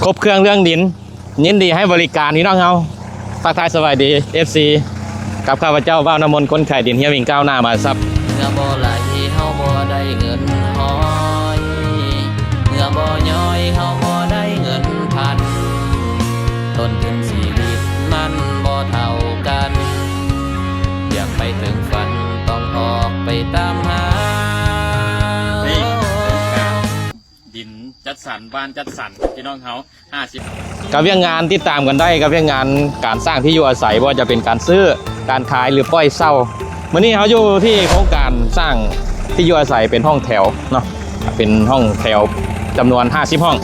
ຄົບເຄື່ອງເລື່ອງດິນ ຍິນດີໃຫ້ບໍລິການພີ່ນ້ອງເຮົາ. ທັກທາຍສະບາຍດີ ເອັຟຊີ ກັບຂ້າພະເຈົ້າ ບ່າວນ້ຳມົນ ຄົນຂາຍດິນ ເຮຍວິງ ກ້າວໜ້າມະຫາຊັບ. ເມື່ອບໍ່ໄຫຼເຮົາບໍ່ໄດ້ເງິນຮ້ອຍ ເມື່ອບໍ່ຍ້ອຍເຮົາບໍ່ໄດ້ເງິນພັນ ຕົ້ນທຶນຊີວິດມັນບໍ່ເທົ່າກັນ ຢາກໄປເຖິງຝັນຕ້ອງອອກໄປຕາມຫາ. ນີ້ ດິນຈັດສັນ ບ້ານຈັດສັນ ພີ່ນ້ອງເຮົາ ຫ້າສິບ ກັບວຽກງານຕິດຕາມກັນໄດ້ ກັບວຽກງານການສ້າງທີ່ຢູ່ອາໄສ ບໍ່ວ່າຈະເປັນການຊື້ ການຂາຍ ຫຼື ປ່ອຍເຊົ່າ. ມື້ນີ້ເຮົາຢູ່ທີ່ໂຄງການສ້າງທີ່ຢູ່ອາໄສເປັນຫ້ອງແຖວເນາະ ເປັນຫ້ອງແຖວຈຳນວນຫ້າສິບຫ້ອງ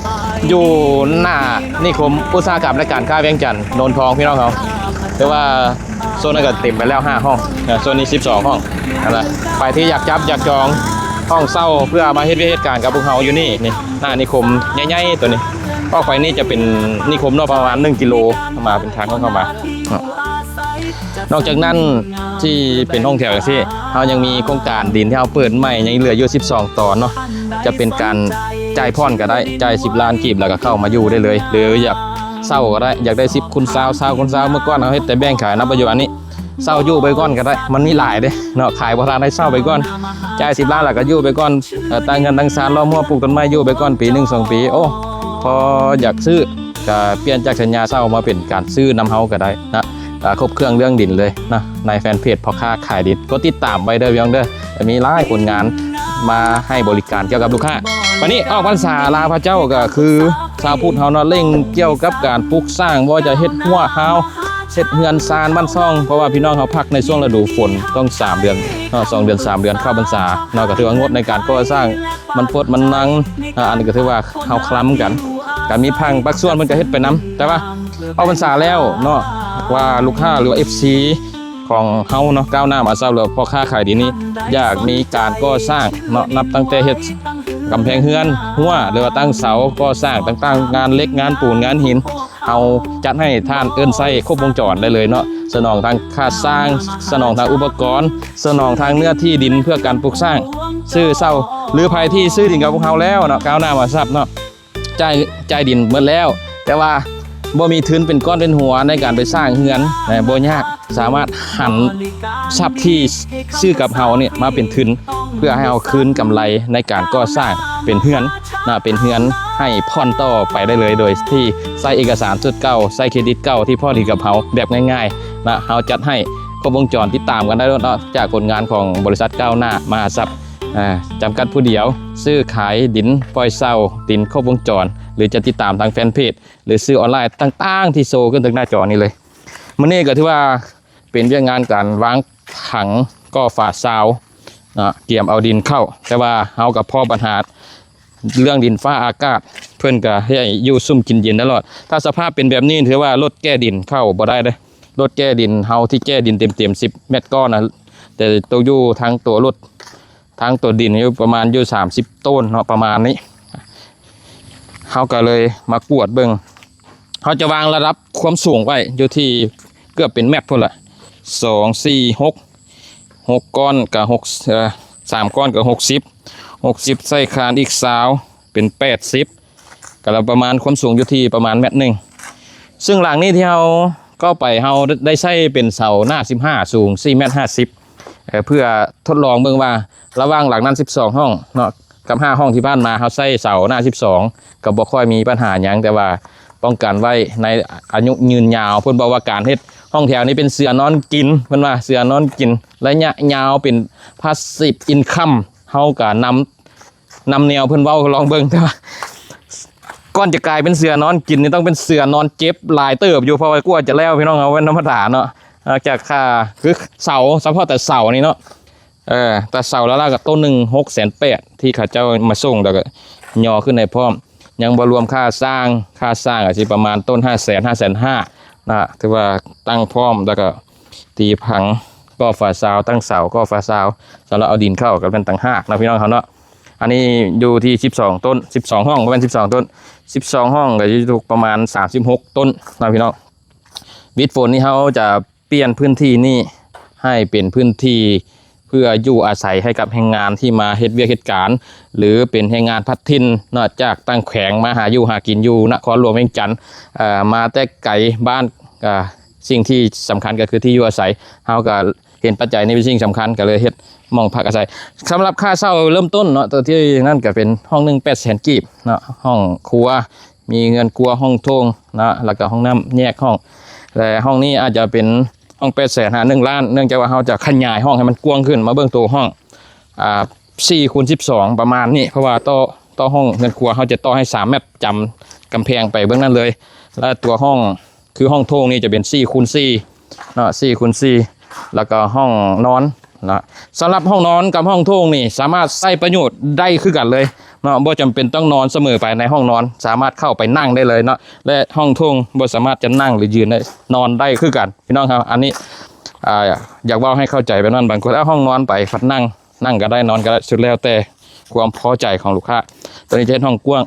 ຢູ່ໜ້ານິຄົມອຸດສາຫະກຳ ແລະ ການຄ້າວຽງຈັນ ໂນນທອງ ພີ່ນ້ອງເຮົາ. ແຕ່ວ່າ ໂຊນນັ້ນກໍເຕັມໄປແລ້ວຫ້າຫ້ອງ ເອີ ໂຊນນີ້ສິບສອງຫ້ອງ ນັ້ນລະ ໃຜທີ່ຢາກຈັບຢາກຈອງຫ້ອງເຊົ່າເພື່ອມາເຮັດວຽກເຮັດການກັບພວກເຮົາຢູ່ນີ້ ນີ້ ໜ້ານິຄົມໃຫຍ່ໆໂຕນີ້ ອອກໄປນີ້ຈະເປັນນິຄົມເນາະ ປະມານໜຶ່ງກິໂລ ເຂົ້າມາເປັນທາງເຂົ້າມາເນາະ. ນອກຈາກນັ້ນທີ່ເປັນຫ້ອງແຖວຈັ່ງຊີ້ ເຮົາຍັງມີໂຄງການດິນທີ່ເຮົາເປີດໃໝ່ ຍັງເຫຼືອຢູ່ສິບສອງຕອນເນາະ ຈະເປັນການຈ່າຍຜ່ອນກໍໄດ້ ຈ່າຍສິບລ້ານກີບ ແລ້ວກໍເຂົ້າມາຢູ່ໄດ້ເລີຍ ຫຼື ຢາກເຊົ່າກໍໄດ້ ຢາກໄດ້ສິບຄູນຊາວ ຊາວຄູນຊາວ ເມື່ອກ່ອນເຮົາເຮັດແຕ່ແບ່ງຂາຍນະ ປັດຈຸບັນນີ້ ເຊົ່າຢູ່ໄປກ່ອນກໍໄດ້ ມັນມີຫຼາຍເດ້ເນາະ ຂາຍບໍ່ທັນໄດ້ເຊົ່າໄປກ່ອນ ຈ່າຍສິບລ້ານແລ້ວກໍຢູ່ໄປກ່ອນ ເອີ ຕັ້ງເຮືອນຕັ້ງຊານ ລ້ອມຮົ້ວ ປູກຕົ້ນໄມ້ ຢູ່ໄປກ່ອນປີໜຶ່ງສອງປີ ໂອ້ ພໍຢາກຊື້ກໍປ່ຽນຈາກສັນຍາເຊົ່າມາເປັນການຊື້ນຳເຮົາກໍໄດ້ນະ ອ່າ ຄົບເຄື່ອງເລື່ອງດິນເລີຍນະ ໃນແຟນເພຈພໍ່ຄ້າຂາຍດິນ ກົດຕິດຕາມໄວ້ເດີພີ່ນ້ອງເດີ ຈະມີຫຼາຍຜົນງານມາໃຫ້ບໍລິການກ່ຽວກັບລູກຄ້າ. ບັດນີ້ອອກພັນສາລາວພະເຈົ້າ ກໍຄືຊາວພຸດເຮົາເນາະ ເລັ່ງກ່ຽວກັບການປຸກສ້າງ ບໍ່ວ່າຈະເຮັດຮົ້ວຮາວ ເຮັດເຮືອນຊານບ້ານຊ່ອງ ເພາະວ່າພີ່ນ້ອງເຮົາພັກໃນຊ່ວງລະດູຝົນ ຕ້ອງສາມເດືອນເນາະ ສອງເດືອນສາມເດືອນເຂົ້າພັນສາເນາະ ກໍຖືວ່າງົດໃນການກໍ່ສ້າງ ມັນຟົດມັນນັງ ອ່າ ອັນນີ້ກໍຖືວ່າເຮົາຄລຳກັນ ການມີພັງພາກສ່ວນເພິ່ນກໍເຮັດໄປນຳ ແຕ່ວ່າອອກພັນສາແລ້ວເນາະ ວ່າລູກຄ້າ ຫຼືວ່າ ເອັຟຊີ ຂອງເຮົາເນາະ ກ້າວໜ້າມະຫາຊັບ ຫຼືພໍ່ຄ້າຂາຍດິນນີ້ ຢາກມີການກໍ່ສ້າງເນາະ ນັບຕັ້ງແຕ່ເຮັດກຳແພງເຮືອນ ຮົ້ວ ຫຼືວ່າຕັ້ງເສົາ ກໍ່ສ້າງຕ່າງໆ ງານເຫຼັກ ງານປູນ ງານຫີນ ເຮົາຈັດໃຫ້ທ່ານເອີ້ນໃຊ້ຄົບວົງຈອນໄດ້ເລີຍເນາະ ສະໜອງທາງຄ່າສ້າງ ສະໜອງທາງອຸປະກອນ ສະໜອງທາງເນື້ອທີ່ດິນເພື່ອການປຸກສ້າງ ຊື້ເຊົ່າ ຫຼືໃຜທີ່ຊື້ດິນກັບພວກເຮົາແລ້ວເນາະ ກ້າວໜ້າມະຫາຊັບເນາະ ຈ່າຍ ຈ່າຍດິນໝົດແລ້ວ ແຕ່ວ່າບໍ່ມີທຶນເປັນກ້ອນເປັນຫົວໃນການໄປສ້າງເຮືອນນະ ບໍ່ຍາກ ສາມາດຫັນຊັບທີ່ຊື້ກັບເຮົານີ້ມາເປັນທຶນ ເພື່ອໃຫ້ເຮົາຄືນກຳໄລໃນການກໍ່ສ້າງເປັນເຮືອນນະ ເປັນເຮືອນໃຫ້ຜ່ອນຕໍ່ໄປໄດ້ເລີຍ ໂດຍທີ່ໃຊ້ເອກະສານຊຸດເກົ່າ ໃຊ້ເຄຣດິດເກົ່າທີ່ຜ່ອນກັບເຮົາແບບງ່າຍໆນະ ເຮົາຈັດໃຫ້ຄົບວົງຈອນ ຕິດຕາມກັນໄດ້ໂລດເນາະ ຈາກຜົນງານຂອງບໍລິສັດກ້າວໜ້າມະຫາຊັບ ອ່າ ຈຳກັດຜູ້ດຽວ ຊື້ຂາຍດິນ ປ່ອຍເຊົ່າດິນຄົບວົງຈອນ ຫຼືຈະຕິດຕາມທາງແຟນເພຈ ຫຼືຊື້ອອນລາຍຕ່າງໆ ທີ່ໂຊຂຶ້ນເທິງໜ້າຈໍນີ້ເລີຍ. ມື້ນີ້ກໍຖືວ່າເປັນວຽກງານການວາງຖັງ ກໍ່ຝາຊາວເນາະ ກຽມເອົາດິນເຂົ້າ ແຕ່ວ່າເຮົາກໍພໍ້ບັນຫາເລື່ອງດິນຟ້າອາກາດ ເພິ່ນກໍໃຫ້ຢູ່ຊຸ່ມກິນເຢັນຕະຫຼອດ. ຖ້າສະພາບເປັນແບບນີ້ ຖືວ່າລົດແກ່ດິນເຂົ້າບໍ່ໄດ້ເດ້ ລົດແກ່ດິນເຮົາທີ່ແກ່ດິນເຕັມໆ ສິບແມັດກ້ອນນະ ແຕ່ຕົກຢູ່ທາງຕົວລົດ ທາງຕົວດິນຢູ່ປະມານຢູ່ສາມສິບໂຕນເນາະ ປະມານນີ້ ເຮົາກໍເລີຍມາກວດເບິ່ງ ເຮົາຈະວາງລະດັບຄວາມສູງໄວ້ຢູ່ທີ່ເກືອບເປັນແມັດພຸ້ນລະ ສອງ ສີ່ ຫົກ ຫົກກ້ອນກໍຫົກ ເອີ ສາມກ້ອນກໍຫົກສິບ ຫົກສິບ ໃສ່ຄານອີກຊາວ ເປັນແປດສິບ ກໍລະປະມານຄວາມສູງຢູ່ທີ່ປະມານແມັດໜຶ່ງ ຊຶ່ງຫຼັງນີ້ທີ່ເຮົາເຂົ້າໄປ ເຮົາໄດ້ໃຊ້ເປັນເສົາໜ້າສິບຫ້າ ສູງສີ່ແມັດຫ້າສິບ ເອີ ເພື່ອທົດລອງເບິ່ງວ່າລະຫວ່າງຫຼັງນັ້ນສິບສອງຫ້ອງເນາະ ກັບຫ້າຫ້ອງທີ່ຜ່ານມາ ເຮົາໃຊ້ເສົາໜ້າສິບສອງ ກໍບໍ່ຄ່ອຍມີບັນຫາຫຍັງ ແຕ່ວ່າປ້ອງກັນໄວ້ໃນອາຍຸຍືນຍາວ. ເພິ່ນບອກວ່າການເຮັດຫ້ອງແຖວນີ້ເປັນເສືອນອນກິນ ເພິ່ນວ່າເສືອນອນກິນ ໄລຍະຍາວເປັນ passive income ເຮົາກໍນຳ ນຳແນວເພິ່ນເວົ້າ ລອງເບິ່ງ ແຕ່ວ່າກ່ອນຈະກາຍເປັນເສືອນອນກິນນີ້ ຕ້ອງເປັນເສືອນອນເຈັບຫຼາຍເຕີບຢູ່ ເພາະວ່າກວ່າຈະແລ້ວ ພີ່ນ້ອງເຮົາ ແມ່ນທຳມະດາເນາະ. ນອກຈາກຄ່າ ຄືເສົາ ສະເພາະແຕ່ເສົານີ້ເນາະ ເອີ ແຕ່ເສົາລະລະກໍຕົ້ນໜຶ່ງຫົກແສນແປດ ທີ່ເຂົາເຈົ້າມາສົ່ງ ແລ້ວກໍຍໍຂຶ້ນໃຫ້ພ້ອມ ຍັງບໍ່ລວມຄ່າສ້າງ ຄ່າສ້າງກໍຊິປະມານຕົ້ນຫ້າແສນ ຫ້າແສນຫ້ານະ ຖືວ່າຕັ້ງພ້ອມ ແລ້ວກໍຕີຜັງ ກໍ່ຝາຊາວ ຕັ້ງເສົາ ກໍ່ຝາຊາວ ສຳລັບເອົາດິນເຂົ້າກໍແມ່ນຕ່າງຫາກເນາະ ພີ່ນ້ອງເຮົາເນາະ. ອັນນີ້ຢູ່ທີ່ສິບສອງຕົ້ນ ສິບສອງຫ້ອງ ບໍ່ແມ່ນສິບສອງຕົ້ນ ສິບສອງຫ້ອງ ກໍຢູ່ປະມານສາມສິບຫົກຕົ້ນເນາະ ພີ່ນ້ອງ. ວິດຝົນນີ້ເຮົາຈະປ່ຽນພື້ນທີ່ນີ້ໃຫ້ເປັນພື້ນທີ່ ເພື່ອຢູ່ອາໄສໃຫ້ກັບແຮງງານທີ່ມາເຮັດວຽກເຮັດການ ຫຼືເປັນແຮງງານພັດຖິ່ນເນາະ ຈາກຕ່າງແຂວງມາຫາຢູ່ຫາກິນຢູ່ນະຄອນຫຼວງວຽງຈັນ ເອີ ມາແຕ່ໄກບ້ານ ກະສິ່ງທີ່ສຳຄັນກໍຄືທີ່ຢູ່ອາໄສ ເຮົາກໍເຫັນປັດໄຈນີ້ເປັນສິ່ງສຳຄັນ ກໍເລີຍເຮັດໝ່ອງພັກອາໄສ. ສຳລັບຄ່າເຊົ່າເລີ່ມຕົ້ນເນາະ ຕົວທີ່ນັ້ນກໍເປັນຫ້ອງໜຶ່ງແປດແສນກີບເນາະ ຫ້ອງຄົວ ມີເຮືອນຄົວ ຫ້ອງໂຖງເນາະ ແລ້ວກໍຫ້ອງນ້ຳແຍກຫ້ອງ ແລະ ຫ້ອງນີ້ອາດຈະເປັນຫ້ອງແປດແສນຫາໜຶ່ງລ້ານ ເນື່ອງຈາກວ່າເຮົາຈະຂະຫຍາຍຫ້ອງໃຫ້ມັນກວ້າງຂຶ້ນ ມາເບິ່ງໂຕຫ້ອງ ອ່າ ສີ່ຄູນສິບສອງ ປະມານນີ້ ເພາະວ່າຕໍ່ ຕໍ່ຫ້ອງເຮືອນຄົວເຮົາຈະຕໍ່ໃຫ້ສາມແມັດ ຈຳກຳແພງໄປເບື້ອງນັ້ນເລີຍ ແລະ ຕົວຫ້ອງ ຄືຫ້ອງໂຖງນີ້ຈະເປັນສີ່ຄູນສີ່ເນາະ ສີ່ຄູນສີ່ ແລ້ວກໍຫ້ອງນອນເນາະ. ສຳລັບຫ້ອງນອນກັບຫ້ອງໂຖງນີ້ສາມາດໃຊ້ປະໂຫຍດໄດ້ຄືກັນເລີຍເນາະ ບໍ່ຈຳເປັນຕ້ອງນອນສະເໝີໄປໃນຫ້ອງນອນ ສາມາດເຂົ້າໄປນັ່ງໄດ້ເລີຍເນາະ ແລະ ຫ້ອງໂຖງບໍ່ສາມາດຈະນັ່ງ ຫຼື ຢືນໄດ້ ນອນໄດ້ຄືກັນ ພີ່ນ້ອງເຮົາ. ອັນນີ້ ອ່າ ຢາກເວົ້າໃຫ້ເຂົ້າໃຈແບບນັ້ນ ບາງຄົນເອົາຫ້ອງນອນໄປພັດນັ່ງ ນັ່ງກໍໄດ້ ນອນກໍໄດ້ ສຸດແລ້ວແຕ່ຄວາມພໍໃຈຂອງລູກຄ້າ. ຕົວນີ້ຈະເຮັດຫ້ອງກວ້າງ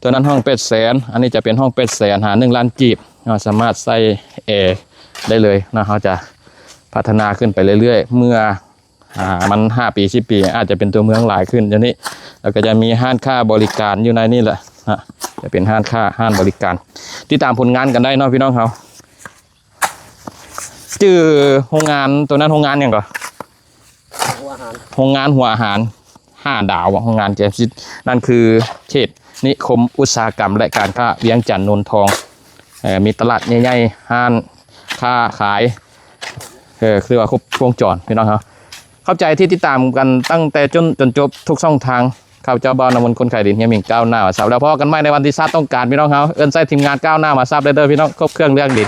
ຕົວນັ້ນຫ້ອງແປດແສນ ອັນນີ້ຈະເປັນຫ້ອງແປດແສນຫາໜຶ່ງລ້ານກີບເນາະ ສາມາດໃຊ້ແອໄດ້ເລີຍເນາະ. ເຮົາຈະພັດທະນາຂຶ້ນໄປເລື້ອຍໆ ເມື່ອ ອ່າ ມັນຫ້າປີ ສິບປີ ອາດຈະເປັນຕົວເມືອງຫຼາຍຂຶ້ນ ດຽວນີ້ ແລ້ວກໍຈະມີຮ້ານຄ້າບໍລິການຢູ່ໃນນີ້ແຫຼະເນາະ ຈະເປັນຮ້ານຄ້າ ຮ້ານບໍລິການ. ຕິດຕາມຜົນງານກັນໄດ້ເນາະ ພີ່ນ້ອງເຮົາ. ຊື່ໂຮງງານ ຕົວນັ້ນໂຮງງານຫຍັງກໍ? ຫົວອາຫານ ໂຮງງານຫົວອາຫານຫ້າດາວ ໂຮງງານເຈມຊິດ ນັ້ນຄືເຂດນິຄົມອຸດສາຫະກຳ ແລະ ການຄ້າວຽງຈັນໂນນທອງ ເອີ ມີຕະຫຼາດໃຫຍ່ໆ ຮ້ານຄ້າຂາຍ ເອີ ຄືວ່າຄົບວົງຈອນ ພີ່ນ້ອງເຮົາ. ຂອບໃຈທີ່ຕິດຕາມກັນຕັ້ງແຕ່ຈົນ ຈົນຈົບທຸກຊ່ອງທາງ. ຂ້າພະເຈົ້າບ່າວນຳມົນ ຄົນຂາຍດິນ ເຮຍໝິງ ກ້າວໜ້າມາຊັບ ແລ້ວພໍ້ກັນໃໝ່ໃນວັນທີຊາວ ຕ້ອງການ ພີ່ນ້ອງເຮົາ ເອີ້ນໃສ່ທີມງານກ້າວໜ້າມາຊັບເດີ ພີ່ນ້ອງ ຄົບເຄື່ອງເລື່ອງດິນ.